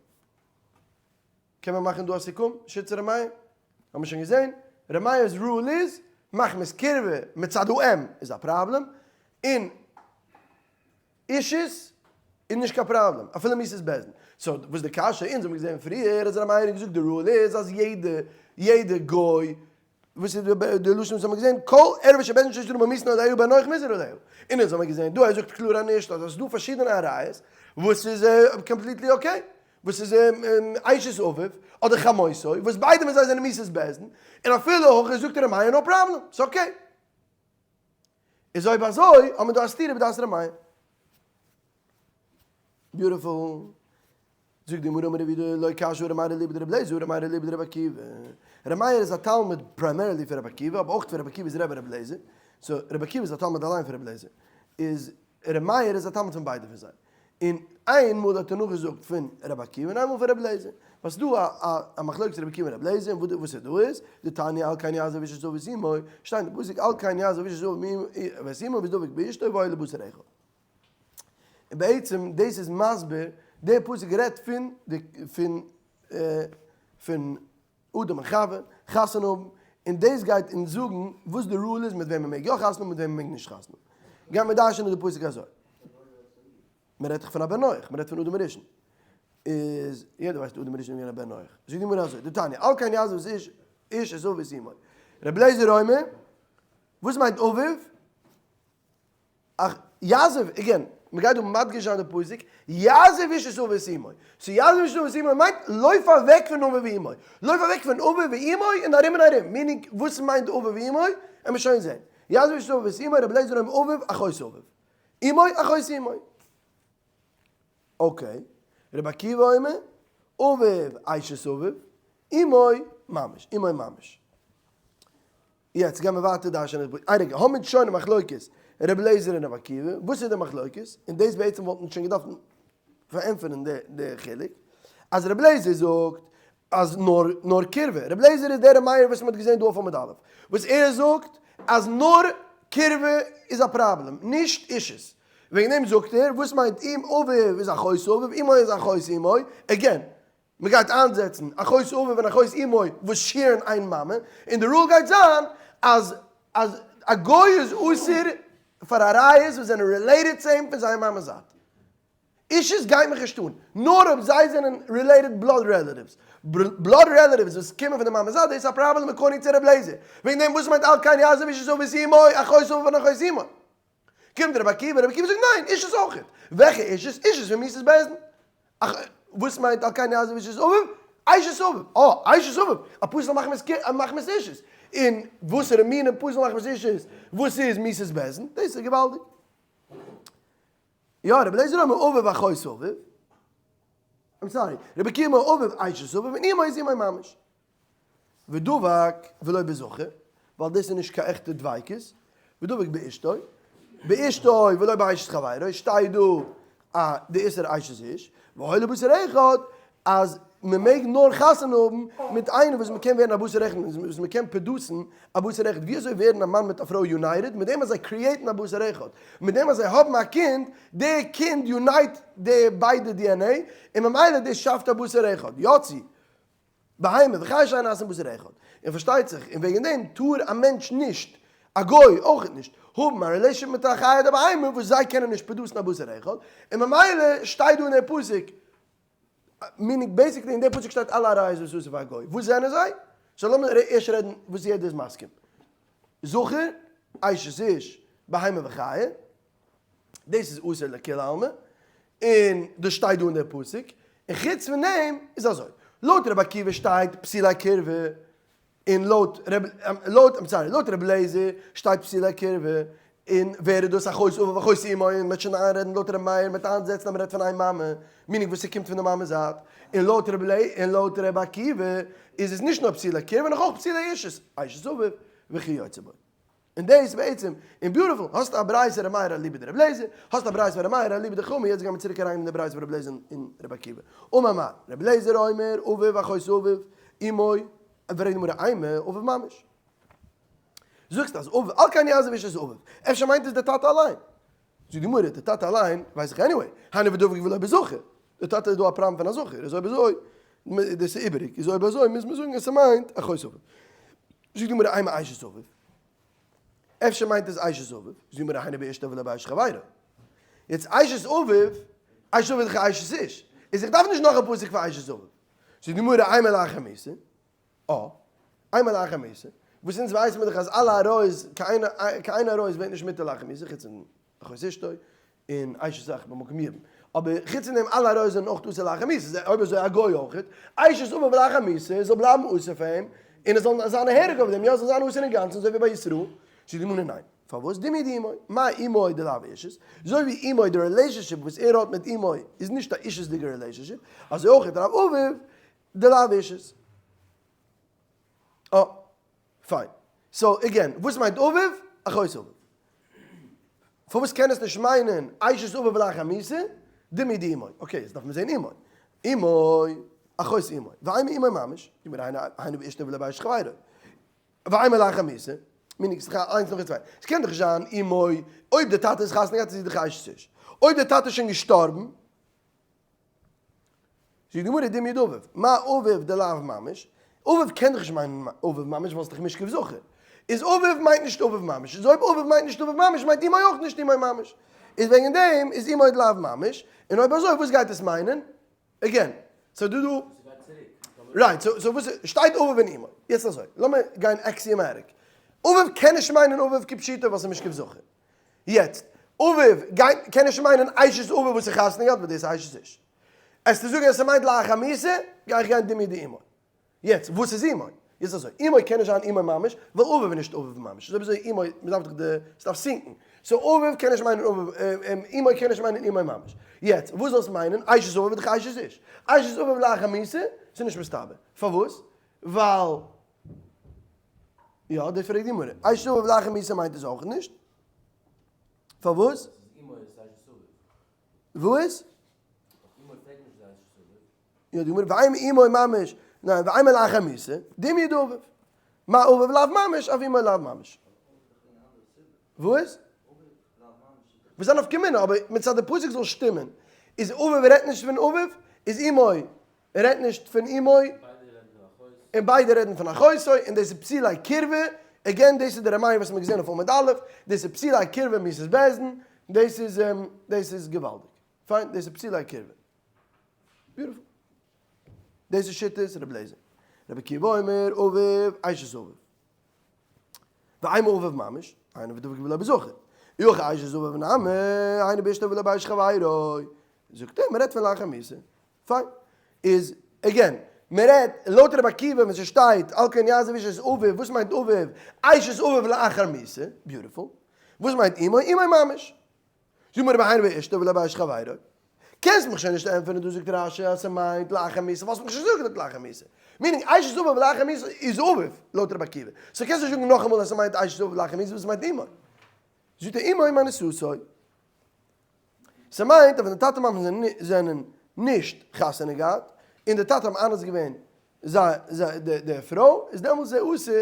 קען מען מאכן דא א סיכום? שיטת ר' מאיר? האבן מיר שוין געזען, ר' מאיר'ס rule איז, מחמת קירבה מצד האם איז א פראבלעם, און אישית איז נישט קיין פראבלעם, אפילו מיתת בית דין. so וואס די קשיא? אונז האבן געזען פריער אז ר' מאיר האט געזאגט די rule איז אז יעדע יעדע גוי, וואס איז די לשון וואס האבן געזען, כל ערוה שבית דין שהותרה במיתה עליה בן נח מוזהר עליה. און אונז האבן געזען דא ער זאגט קלאר אז נישט, אז עס איז דא פארשידענע עריות וואס איז completely okay, וואס איז אשת אביו אדער חמותו, וואס ביידע פון זיי זענען מיתת בית דין, און אפילו הכי זאגט ר' מאיר no problem, ס'איז okay. איז אויב אזוי האבן מיר דא א סתירה בדעת ר' מאיר. beautiful. זאגט די גמרא אמר רב יהודה לא קשיא הא ר' מאיר אליבא דר' אליעזר הא ר' מאיר אליבא דר' עקיבא. ר' מאיר איז א תלמיד primarily פון ר' עקיבא אבער אויך פון ר' עקיבא'ס רבי ר' אליעזר. so ר' עקיבא איז א תלמיד אליין פון ר' אליעזר. איז ר' מאיר איז א תלמיד פון ביידע פון זיי. און איין מאל האט ער נאכגעזאגט פון רבי עקיבא און איין מאל פון רבי אליעזר. ווייל ס'איז דא א מחלוקת רבי עקיבא און רבי אליעזר און וואס איז דא איז, דתניא על כן יעזוב איש את אביו ואת אמו, שטייט אין פסוק על כן יעזוב איש את אביו ואת אמו והדבק באשתו והיו לבשר אחד. און בעצם דאס איז מסביר, דער פסוק רעדט פון די פון פון אדם און חווה חתונה האבן, און דאס גייט אונז זאגן וואס די rule איז מיט וועם מען מעג יא חתונה האבן מיט וועם מען מעג נישט חתונה האבן. גייען מיר דרש'ענען די פסוק אזוי. מען רעדט דאך פון א בן נח, מען רעדט פון אדם הראשון. איז יעדער ווייסט אדם הראשון איז געווען א בן נח. זאגט די גמרא אזוי, דתניא, על כן יעזוב איש איש את אביו ואת אמו. רבי אליעזר אומר, וואס מיינט אביו? אך יעזוב, again, מען גייט דא מדגיש זיין די פסוק, יעזוב איש את אביו ואת אמו. so יעזוב איש את אביו ואת אמו מיינט לויף אוועק פון אביו ואמו. לויף אוועק פון אביו ואמו און ארום און ארום. meaning וואס מיינט אביו ואמו? עמיר שוין זען. יעזוב איש את אביו ואת אמו, רבי אליעזר אומר אביו אחות אביו. אמו אחות אמו. okay. רבי עקיבא אומר, אביו אשת אביו, אמו ממש, אמו ממש. יעצט גיימער ווייטער דרש'ענען די פסוק. איין רגע, האבן מיר שוין א מחלוקת רבי אליעזר און רבי עקיבא, וואס איז די מחלוקת? און דאס בעצם וואלט מען שוין געדארפט פארענטפערן די חילוק, אז רבי אליעזר זאגט אז נאר נאר קירבה, רבי אליעזר איז דער ר' מאיר וואס מען האט געזען דא אויף עמוד א', וואס ער זאגט אז נאר קירבה איז א פראבלעם, נישט אישות. וועגן דעם זאגט ער, וואס מיינט אם אביו איז אחות אביו, אמו איז אחות אמו, again, מען גייט איינזעצן אחות אביו און אחות אמו וואס share ן איין מאמע, און די rule גייט זיין אז אז א גוי איז אסור פאר עריות וואס זענען related צו אים פון זייער מאמע'ס זייט. אישות גייט מיך נישט אן, נאר אויב זיי זענען related blood relatives. blood relatives וואס קומען פון די מאמע'ס זייט, דאס איז א פראבלעם according צו ר' לעזער. וועגן דעם וואס מיינט על כן יעזוב איש את אביו ואת אמו, אחות אביו און אחות אמו? קומט רבי עקיבא, רבי עקיבא זאגט ניין, אישות אויכעט. וועלכע אישות? אישות פון מיתת בית דין. אך, וואס מיינט על כן יעזוב איש את אביו? אשת אביו. אה, אשת אביו. א פסול מחמת אישות. און וואסערע מינע פסול מחמת אישות? וואס איז מיתת בית דין? דאס איז געוואלדיג. יא, רבי אליעזר אומר אביו אחות אביו. I'm sorry. רבי עקיבא אומר אביו אשת אביו, און אמו איז אמו ממש. ודבק ולא בזכר, ווייל דאס איז נישט קיין עכטע דביקות, ודבק באשתו, באשתו ולא באשת חברו, שטייט דא א די איסור אשת איש, והיו לבשר אחד, אז מען מעג נאר חתונה האבן מיט איינער וואס מען קען ווערן א בשר אחד, וואס מען קען produce ן א בשר אחד, ווי אזוי ווערן א מאן מיט א פרוי united? מיט דעם אז זיי create ן א בשר אחד, מיט דעם אז זיי האבן א קינד, די קינד unite די ביידע DNA, און ממילא דאס שאפט א בשר אחד, יצאו. בהמה וחיה שאין נעשין בשר אחד, און פארשטייט זיך, און וועגן דעם טאר א מענטש נישט, א גוי אויכעט נישט, האבן א relationship מיט א חיה אדער בהמה וואס זיי קענען נישט produce ן א בשר אחד, און ממילא שטייט דא אין דער פסוק, meaning basically אין דער פסוק שטייט אלע עריות וואס אסור פאר א גוי, וואס זענען זיי? so לאמיר ערשט רעדן וואס יעדער איז מסכים. זכר, אשת איש, בהמה וחיה. דאס איז אסור לכולי עלמא, און דאס שטייט דא אין דער פסוק, און חוץ פון דעם איז אזוי, לויט רבי עקיבא שטייט פסולי קירבה, און לויט רבי, לויט, I'm sorry, לויט רבי אליעזר שטייט פסולי קירבה, און ווער איז דאס אחות אביו ואחות אמו, און מ'וועט שוין איינרעדן לויט רבי מאיר מ'וועט איינזעצן אז מ'רעדט פון איין מאמע, meaning וואס ס'קומט פון די מאמע'ס זייט, און לויט רבי אלי', און לויט רבי עקיבא איז עס נישט נאר פסולי קירבה נאר אויך פסולי אישות, אשת אביו וכיוצא בו. און דאס בעצם, און beautiful, האסט א ברייתא ר' מאיר אליבא דר' אליעזר, האסט א ברייתא ר' מאיר אליבא דחכמים, יעצט גיימיר צוריק אריין אין די ברייתא פון ר' אליעזר און ר' עקיבא. אמר מר, ר' אליעזר אומר, אביו אחות אביו, אמו, פרעגט די גמרא אימא, אביו ממש. זאגסט אז אביו, על כן יעזוב איש את אביו, אפשר מיינט עס דער טאטע אליין? זאגט די גמרא, דער טאטע אליין ווייס איך anyway, היינו בדבק ולא בזכר, דער טאטע איז דא א פראבלעם פון א זכר, איז אויב אזוי, דאס איז איבעריג, איז אויב אזוי מוז מען זאגן אז ס'מיינט אחות אביו. זאגט די גמרא, אימא אשת אביו, אפשר מיינט עס אשת אביו, זאגט די גמרא, היינו באשתו ולא באשת חברו. יעצט אשת אביו, אשת אביו איז דאך אשת איש, איז איך דארף נישט נאך א פסוק פאר אשת אביו. זאגט די גמרא, אימא לאחר מיתה, אה, אימא לאחר מיתה, וואס אונז ווייסן מיר דאך אז אלע עריות, קיין עריות ווערט נישט מותר לאחר מיתה חוץ פון אחות אשתו און אשת אח במקום יבום, אבער חוץ פון דעם אלע עריות זענען אויך אסור לאחר מיתה, איז אויב אזוי א גוי אויך, אשת אביו לאחר מיתה זאל בלייבן אסור פאר אים, און עס זאל זיין א הרג אויף דעם, יא עס זאל זיין אסור אינגאנצן אזוי ווי ביי ישראל, זאגט די גמרא ניין, פארוואס דומיא דאמו, מה אמו דלאו אישות, אזוי ווי אמו די relationship וואס ער האט מיט אמו איז נישט א אישות'דיגע relationship, אזוי אויך אב אביו דלאו אישות. אה, פיין. so again, וואס מיינט אביו? אחות אביו. פארוואס קען עס נישט מיינען אשת אביו לאחר מיתה? דומיא דאמו. okay, יעצט דארף מען זעהן אמו. אמו, אחות אמו. ואימא אמו ממש. היינו באשתו ולא באשת חברו. ואימא לאחר מיתה. meaning, סליחה, איינס נאך די צווייטע. עס קען דאך נישט זיין אמו, אויב די טאטע איז חתונה געהאט איז זי דאך אשת איש. אויב די טאטע איז שוין געשטארבן, זאגט די גמרא דומיא דאביו, מה אביו דלאו ממש, אביו קען דאך נישט מיינען אביו ממש ווייל ס'איז דאך משכב זכר, איז אביו מיינט נישט אביו ממש, איז אויב אביו מיינט נישט אביו ממש מיינט אמו אויך נישט אמו ממש, איז וועגן דעם איז אמו דלאו ממש, און אויב אזוי וואס גייט עס מיינען? again, סאו דא דא, right, so וואס שטייט אביו און אמו, יעצט אזוי, לאמיר גיין axiomatic, אביו קען נישט מיינען אביו כפשוטו ווייל ס'איז משכב זכר, יעצט, אביו גייט קען נישט מיינען אשת אביו וואס איז חתונה געהאט ווייל דאס איז אשת איש. עסטו זאגן אז ס'מיינט לאחר מיתה, גיי איך גיין דומיא דאמו. יעצט, וואס איז אמו? יעצט אזוי, אמו קען נישט זיין אמו ממש, ווייל אביו איז נישט אביו ממש. אזוי וויאזוי אמו, מ'דארף דאך די, ס'דארף sync ן. so אביו קען נישט מיינען אביו, אמו קען נישט מיינען אמו ממש. יעצט, וואס זאל עס מיינען? אשת אביו איז דאך אשת איש. אשת אביו לאחר מיתה? ס'איז נישט מסתבר. פארוואס? ווייל. יא, דאס פרעגט די גמרא. אשת אביו לאחר מיתה מיינט עס אויך נישט. פארוואס? וואס? יא, די גמרא, ואימא אמו ממש, ניין, ואימא לאחר מיתה, דומיא דאביו. מה אביו לאו ממש, אף אמו לאו ממש. וואס? וואס איז א נפקא מינה, אבער מצד די פסוק זאל שטימען. איז אביו רעדט נישט פון אביו, איז אמו רעדט נישט פון אמו, און ביידע רעדן פון אחותו, און דאס איז פסולי קירבה, again דאס איז די רמ א וואס מ'האט געזען אויף עמוד א', דאס איז פסולי קירבה מיתת בית דין, דאס איז דאס איז געוואלדיג. פיין, דאס איז פסולי קירבה. beautiful. דאס איז שיטת רבי אליעזר. רבי עקיבא אומר אביו אשת אביו. ואימא אביו ממש, היינו בדבק ולא בזכר. אי הכי אשת אביו נמי, היינו באשתו ולא באשת חברו. זאגט ער, מ'רעדט פון לאחר מיתה. פיין. איז, again, מען רעדט, לויט רבי עקיבא ווען ס'שטייט על כן יעזוב איש את אביו, וואס מיינט אביו? אשת אביו לאחר מיתה, beautiful. וואס מיינט אמו? אמו ממש. זאג מיר רבי היינו באשתו ולא באשת חברו. קענסט מיך שוין נישט ענטפערן דא זאגט רש י אז ס'מיינט לאחר מיתה, וואלסט מיך שוין געזאגט לאחר מיתה. meaning אשת אביו לאחר מיתה איז אביו, לויט רבי עקיבא. so קענסט נישט זאגן נאכאמאל אז ס'מיינט אשת אביו לאחר מיתה וואס מיינט אמו. זאגט ער אמו מאנוסתו. ס'מיינט אז ווען די טאטע מאמע זענען נישט חתונה געהאט, און די טאטע האט מאנס געווען די פרוי, איז דעמאלטס איז ער אסור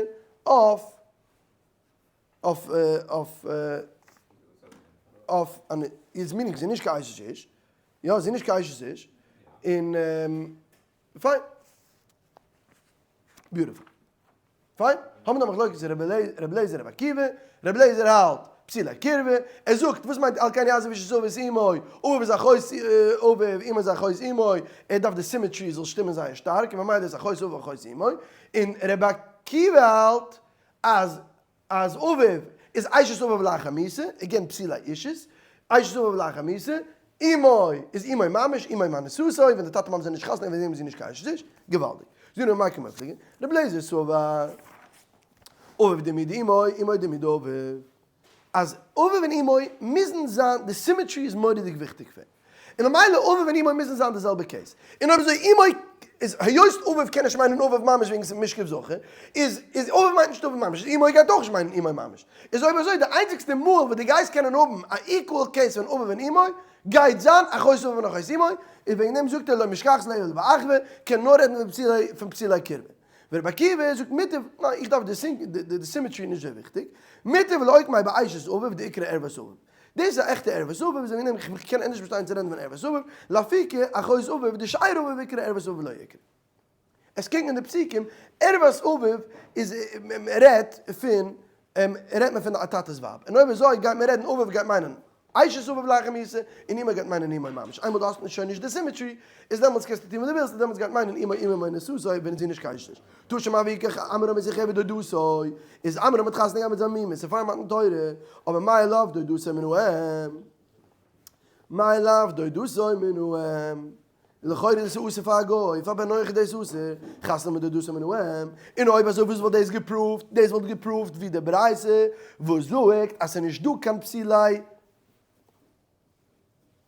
אויף אויף אויף אויף איז meaning זי איז נישט קיין אשת איש, יא זי איז נישט קיין אשת איש, און פיין. beautiful. פיין, האבן מיר א מחלוקת צו רבי אליעזר רבי עקיבא, רבי אליעזר האלט פסולי קירבה, ער זאגט וואס מיינט על כן יעזוב איש את אביו ואת אמו, אביו איז אחות אביו, אמו איז אחות אמו, ער דארף די symmetry זאל שטימען זייער שטארק, און ממילא איז אחות אביו אחות אמו, און רבי עקיבא האלט אז אז אביו איז אשת אביו לאחר מיתה, again פסולי אישות, אשת אביו לאחר מיתה, אמו איז אמו ממש, אמו מאנוסתו, ווען די טאטע מאמע זענען נישט חתונה וועגן דעם איז זי נישט קיין אשת איש, געוואלדיג. זאג נאר מאי קמיפלגי, רבי אליעזר סבר, אביו דומיא דאמו, אמו דומיא דאביו. אז אביו און אמו מוזן זיין, די symmetry איז מורא'דיג וויכטיג פאר אים, און ממילא אביו און אמו מוזן זיין די זעלבע case, און אויב אזוי אמו איז היות אביו קען נישט מיינען אביו ממש וועגן ס'איז משכב זכר, איז איז אביו מיינט נישט אביו ממש, איז אמו גייט אויך נישט מיינען אמו ממש, איז אויב אזוי די איינציגסטע מאל וואס דו גייסט קענען האבן א equal case פון אביו און אמו גייט זיין אחות אביו און אחות אמו, איז וועגן דעם זאגט ער לא משכחת לה אלא באחווה, קען נאר רעדן פון פסולי קירבה. ורבי עקיבא זאגט מוטב, ניין איך דארף די symmetry נישט אזוי וויכטיג, מוטב לאוקמיה באשת אביו דאיקרי ערות אביו. דאס איז א עכטע ערות אביו, ווי זיי נעמען איך קען ענדערש באשטיין צו רעדן פון ערות אביו, לאפוקי אחות אביו דשאר אביו איקרי ערות אביו לא איקרי. עס קומט אין די פסוקים, ערות אביו איז רעדט פון רעדט מען פון א טאטע'ס ווייב, און אויב אזוי גייט מען רעדן אביו גייט מיינען אשת אביו לאחר מיתה, און אמו גייט מיינען אמו ממש, איינמאל דו האסט שוין נישט די symmetry, איז דעמאלטס קענסטו טון וואס דו ווילסט, און דעמאלטס גייט מיינען אמו אמו מאונסתו ווען זי נישט קיין איש. תא שמע ויקח עמרם את יוכבד דודתו, איז עמרם האט חתונה געהאט מיט זיין מומע, ס'איז פאר מתן תורה, אבער מאי לאו דודתו מן האם? מאי לאו דודתו מן האם? לכאורה איז עס אסור פאר א גוי, פאר בן נח איז דאס אסור, חתונה מיט דודתו מן האם, און אויב אזוי וואס וואלט דאס געפראווט? דאס וואלט געפראווט ווי די ברייתא וואס זאגט אז ס'איז נישט דא קיין פסולי.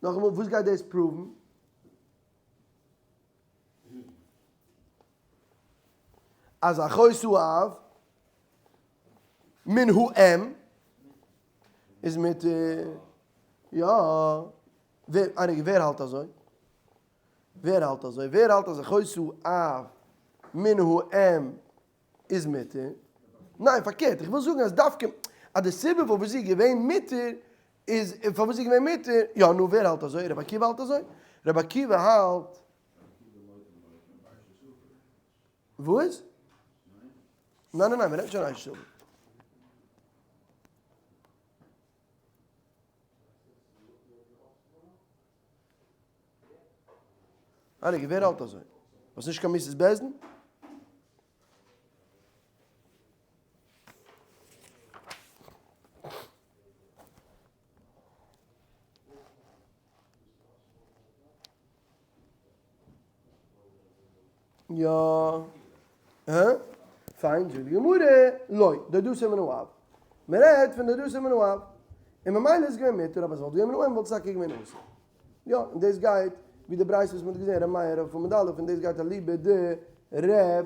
נאכאמאל וואס גייט דאס פראוון? אז אחות האב מן האם איז מיט יא. ווער איינער ווער האלט אזוי? ווער האלט אזוי? ווער האלט אז אחות האב מן האם איז מותר? ניין פארקערט איך וויל זאגן אז דווקא אז די סיבה פארוואס זי איז געווען מותר איז פארוואס זי איז געווען מותר יא נו ווער האלט אזוי? רבי עקיבא האלט אזוי? רבי עקיבא האלט וואס? ניין ניין ניין מ'רעדט נישט פון אשת אביו. הייליגע ווער האלט אזוי? וואס נישט קיין מיתת בית דין? יא. הא? פיין, זאגט די גמרא, לא, דודתו מן האב. מען רעדט פון דודתו מן האב. און ממילא איז געווען מותר, אבער עס וואלט געווען מן האם וואלט עס טאקע געווען אסור. יא, און דאס גייט ווי די ברייתא וואס מען האט געזען ר' מאיר אויף עמוד א', און דאס גייט אליבא ד ר'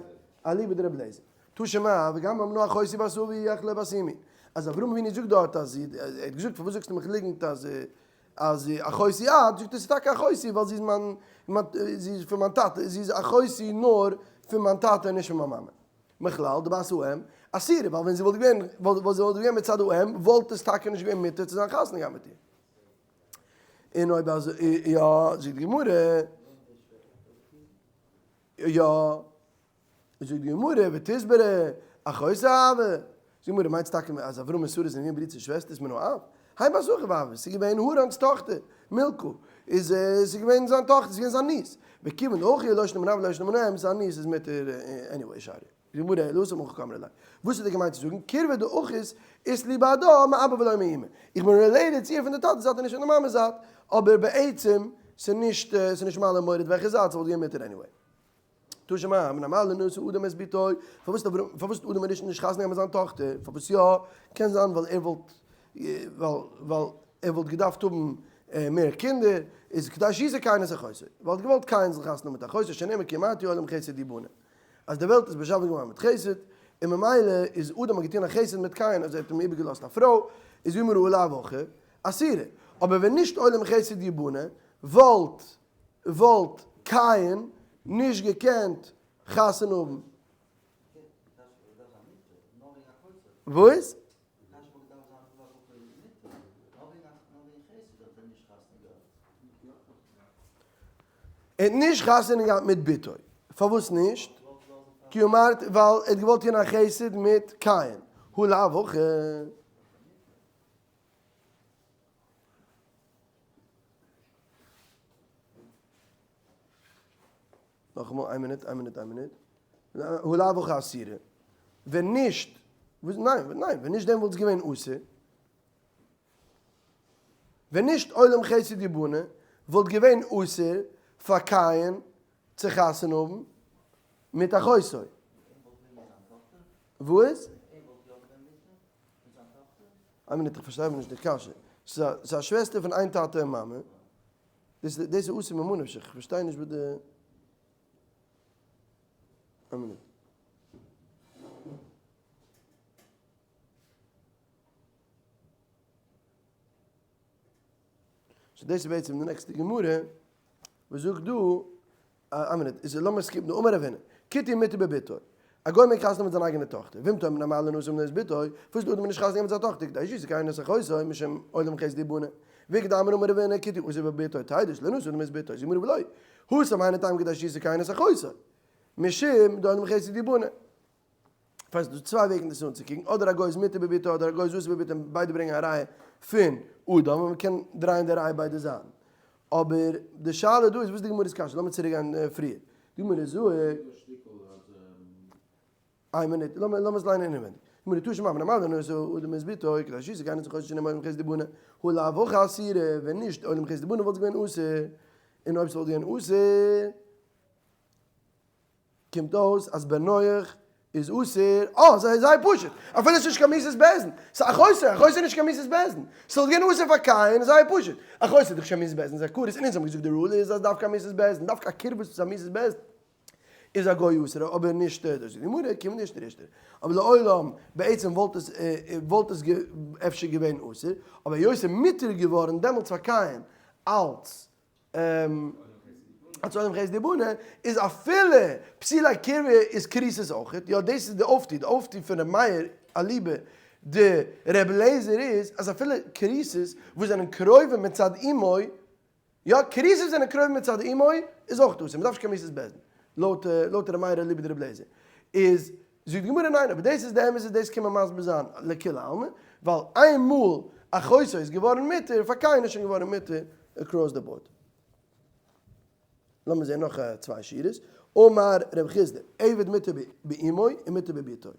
אליבא דר' אליעזר. תא שמע, וגם אמנה אחותי בת אבי אך לא בת אמי. אז אברהם אבינו זאגט דארט אז ער האט געזאגט פארוואס זאגסטו מיך ליגנט אז אז אחותי את, זאגט ער ס'איז טאקע אחותי ווייל זי איז מיין זי איז פון מיין טאטע, זי איז אחותי נאר פון מיין טאטע און נישט פון מיין מאמע. מכלל דבת האם אסירה, ווייל ווען זי וואלט געווען וואלט זי וואלט געווען מצד האם וואלט עס טאקע נישט געווען מותר צו זיין חתונה געהאט מיט איר. און אויב אזוי יא, זאגט די גמרא, יא. זאגט די גמרא, ותסברא, אחות הוה. זאגט די גמרא, מיינסט טאקע אז אברהם און שרה זענען געווען ברידער און שוועסטערס מן האב? הי בת אחיו הוה, ס'איז געווען הרן'ס טאכטער, מילכה, איז ס'איז געווען זיין טאכטער, ס'איז געווען זיין niece. וכיוון דאחיה לא שנא מן האב ולא שנא מן האם, זיין niece איז מותר anyway, שרי. זאגט די גמרא, אלא התם הכי קאמרי ליה. וואס האט ער געמיינט צו זאגן? קירבא דאחית אית לי בהדה מאבא ולא מאמא. איך בין related צו איר פון די טאטע'ס זייט און נישט פון די מאמע'ס זייט, אבער בעצם ס'איז נישט ס'איז נישט מעלה מוריד וועלכע זייט, ס'וואלט געווען מותר anyway. תא שמע, מפני מה לא נשא אדם את בתו, פארוואס האט אברהם, פארוואס האט אדם הראשון נישט חתונה געהאט מיט זיין טאכטער, פארוואס יא, קען זיין ווייל ער וואלט, ווייל, ווייל ער וואלט געדארפט האבן מער קינדער, איז כדי שישא קין את אחותו, ווייל ער האט געוואלט קין זאל חתונה האבן מיט אחותו, שנאמר כי אמרתי עולם חסד יבנה, אז די וועלט איז באשאפן געווארן מיט חסד, און ממילא איז אדם האט געטון א חסד מיט קין אז ער האט אים איבערגעלאזט א פרוי, איז ואם ראה לאו הכי, אסירה, אבער ווען נישט עולם חסד יבנה, וואלט וואלט קין נישט געקענט חתונה האבן. וואס? ער האט נישט חתונה געהאט מיט בתו. פארוואס נישט? כי אמרת ווייל ער האט געוואלט טון א חסד מיט קין. הא לאו הכי. נאכאמאל, איין מינוט, איין מינוט, איין מינוט. הא לאו הכי אסירה. ווען נישט, וואס, ניין, ניין, ווען נישט דעם וואלט עס געווען אסור. ווען נישט עולם חסד יבנה, וואלט געווען אסור פאר קין צו חתונה האבן מיט אחותו. וואס? איין מינוט איך פארשטיי נישט די קשיא. ס'איז א שוועסטער פון איין טאטע און מאמע. דאס איז אסור ממה נפשך. איך פארשטיי נישט וואס די. איין מינוט. so דאס איז בעצם די נעקסטע גמרא וואס זאגט דא, איין מינוט, איז לאמיר skip ן, אמר רב הונא, כותי מותר בבתו. א גוי מעג חתונה האבן מיט זיין אייגענע טאכטער, ואם תאמר מפני מה לא נשא את בתו, פארוואס טאר מען נישט חתונה האבן מיט זיין טאכטער כדי שיתקיים נס אחותו משום עולם חסד יבנה, ואיכא דאמרי אמר רב הונא כותי אסור בבתו תדע שלא נשא אדם את בתו, זאגט די גמרא ולא, התם היינו טעמא כדי שיתקיים נס אחותו משום דעולם חסד יבנה. פארשטייסט ס'דא צוויי וועגן דאס אנצוקוקן, אדער א גוי איז מותר בבתו אדער א גוי איז אסור בבתו און ביידע ברענגען א ראיה פון אדם און מ'קען דרייען די ראיה ביידע זייטן. אבער די שאלה דא איז וואס די גמרא'ס קשיא, לאמיר צוריק גיין פריער. די גמרא זאגט. איין מינוט, לאמיר עס ליינען אינעווענדיג. גמרא תא שמע מפני מה לא נשא אדם את בתו, כדי שיתקיים נס אחותו שנאמר עולם חסד יבנה, הא לאו הכי אסירא, ווען נישט עולם חסד יבנה וואלט עס געווען אסור, און אויב ס'וואלט געווען אסור, קומט אויס אז בן נח איז אסור, אה, ס'איז זייער פשוט, אפילו ס'איז נישט קיין מיתת בית דין, ס'איז אחותו, אחותו איז נישט קיין מיתת בית דין, ס'וואלט געווען אסור פאר קין, זייער פשוט, אחותו איז דאך נישט קיין מיתת בית דין, ס'איז א כרת, און אונז האבן געזאגט די rule איז אז דווקא א מיתת בית דין, דווקא א קירבות צו א מיתת בית דין איז א גוי אסור, אבער נישט דאס זאגט די גמרא, קומט נישט ריכטער, אבער לעולם בעצם וואלט עס וואלט עס אפשר געווען אסור, אבער היות ס'איז מותר געווארן דעמאלטס פאר קין אלץ אלס עולם חסד יבנה איז אפילו פסולי קירבה איז כריתות אויכעט, יא דאס איז די אויפטו, די אויפטו פון ר' מאיר אליבא דר' אליעזר איז אז אפילו כריתות וואס זענען קרובים מצד אמו, יא כריתות זענען קרובים מצד אמו איז אויך אסור, מ'דארף נישט קיין מיתת בית דין, לויט לויט ר' מאיר אליבא דר' אליעזר איז זאגט די גמרא ניין אבער דאס איז די אמת איז דאס קען מען מסביר זיין לכולי עלמא ווייל איינמאל אחותו איז געווארן מותר פאר קין איז שוין געווארן מותר across the board. לאמיר זעהן נאך צוויי שורות, אמר רב חסדא, עבד מותר באמו ומותר בבתו.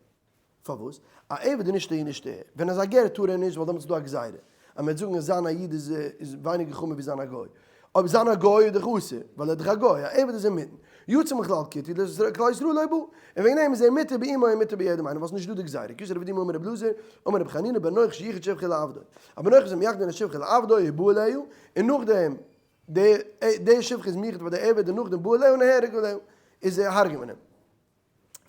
פארוואס? א עבד איז נישט אהין נישט אהער. ווען ער איז א גר טאר ער נישט ווייל דעמאלטס איז דא א גזירה אז מ'וועט זאגן אז זיין א איד איז איז ווייניגער חמור ווי זיין א גוי. אויב זיין א גוי איז דאך אסור ווייל ער איז דאך א גוי, א עבד איז אינמיטן. יצא מכלל כותי לכלל ישראל לא בא. און וועגן דעם איז ער מותר באמו און מותר ביעדעם איינעם ווייל ס'איז נישט דא די גזירה. כתב רב דימי אמר רב אלעזר אמר רבי חנינא בן נח שייחד שפחה לעבדו. א בן נח איז מייחד א שפחה לעבדו ובא עליה און נאכדעם די די שפחה איז מיוחד פאר די עבד און נאכדעם בא עליה און נהרג עליה איז הרג'ט מען אים.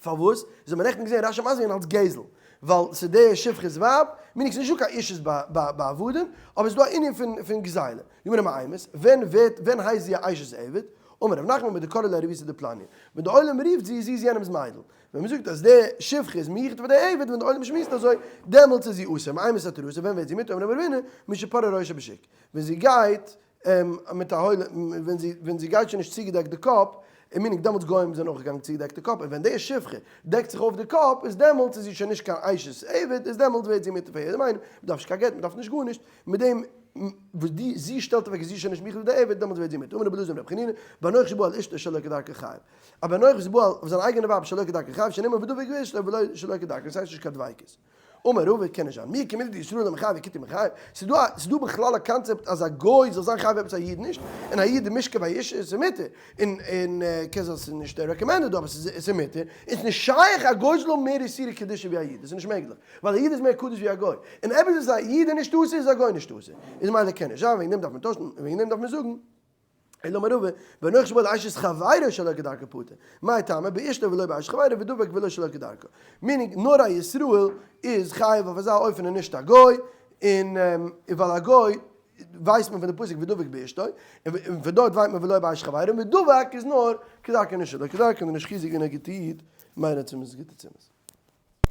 פארוואס? איז האט מען נעכטן געזען רשי מסביר אלס גזל, ווייל ס'איז די שפחה'ס ווייב, מיינט ס'איז נישטא קיין אישות ביי עבדים, אבער ס'איז דא א ענין פון גזילה. גמרא מאימת, ווען ווערט, ווען הייסט זי א אשת עבד? אמר רב נחמן מדקרו לה רבותא דפלניא, ווען די עולם רופט זי, זי איז יענעמ'ס מיידל. ווען מ'זאגט אז די שפחה איז מיוחד פאר די עבד, ווען די עולם שמועסט אזוי, דעמאלטס איז זי אסור. מאימת התרסה, ווען ווערט זי מותר? אמר רב הונא, משפרעה ראשה בשוק. ווען זי גייט מיט א הוילע, ווען זי, ווען זי גייט שוין נישט צוגעדעקט די קאפ, און מיניג דעמאלטס גוים זענען אויך געגאנגען צוגעדעקט די קאפ, און ווען די שפחה דעקט זיך אויף די קאפ, איז דעמאלטס איז זי שוין נישט קיין אשת עבד, איז דעמאלטס ווערט זי מותר פאר יעדעם איינעם, מען דארף נישט קיין גט, מען דארף נישט גארנישט, מיט דעם וואס די, זי שטעלט אוועק איז זי שוין נישט מחויב די עבד, דעמאלטס ווערט זי מותר. אמר רבי אלעזר ברבי חנינא, בן נח שבא על אשתו שלא כדרכה חייב. א בן נח וואס איז בא אויף זיין אייגענע ווייב שלא כדרכה חייב, שנאמר ודבק באשתו ולא שלא כדרכה, דאס הייסט נישט קיין דביקות. אמר רבא קען נישט זיין מי כמילי דישראל מיחייב וכותי מיחייב, ס'איז דא א ס'איז דא בכלל א קאנצעפט אז א גוי זאל זיין חייב עפעס א איד נישט, און א איד איז משכב אשה איז מותר, און און קען זיין ס'איז נישט recommended אבער ס'איז ס'איז מותר, און ס'איז נישט שייך א גוי זאל האבן מער איסורי קדושה ווי א איד, דאס איז נישט מעגליך, ווייל א איד איז מער קדוש ווי א גוי, און עפעס וואס א איד איז נישט אסור איז א גוי נישט אסור, איז מילא קען נישט זיין, וועגן דעם דארף מען טוישן, וועגן דעם דארף מען זאגן. אלא אמר רבא, בן נח שבא על אשת חברו שלא כדרכה פטור, מאי טעמא, באשתו ולא באשת חברו ודבק ולא שלא כדרכה. meaning נאר א ישראל איז חייב אויף אזא אופן און נישט א גוי, און ווייל א גוי ווייסט מען פון די פסוק ודבק באשתו, און פון דארט ווייסט מען ולא באשת חברו, און ודבק איז נאר כדרכה נישט שלא כדרכה, און נישט חיזוק און א גוטע איד, מיינען צו מ'איז גוטע צימעס.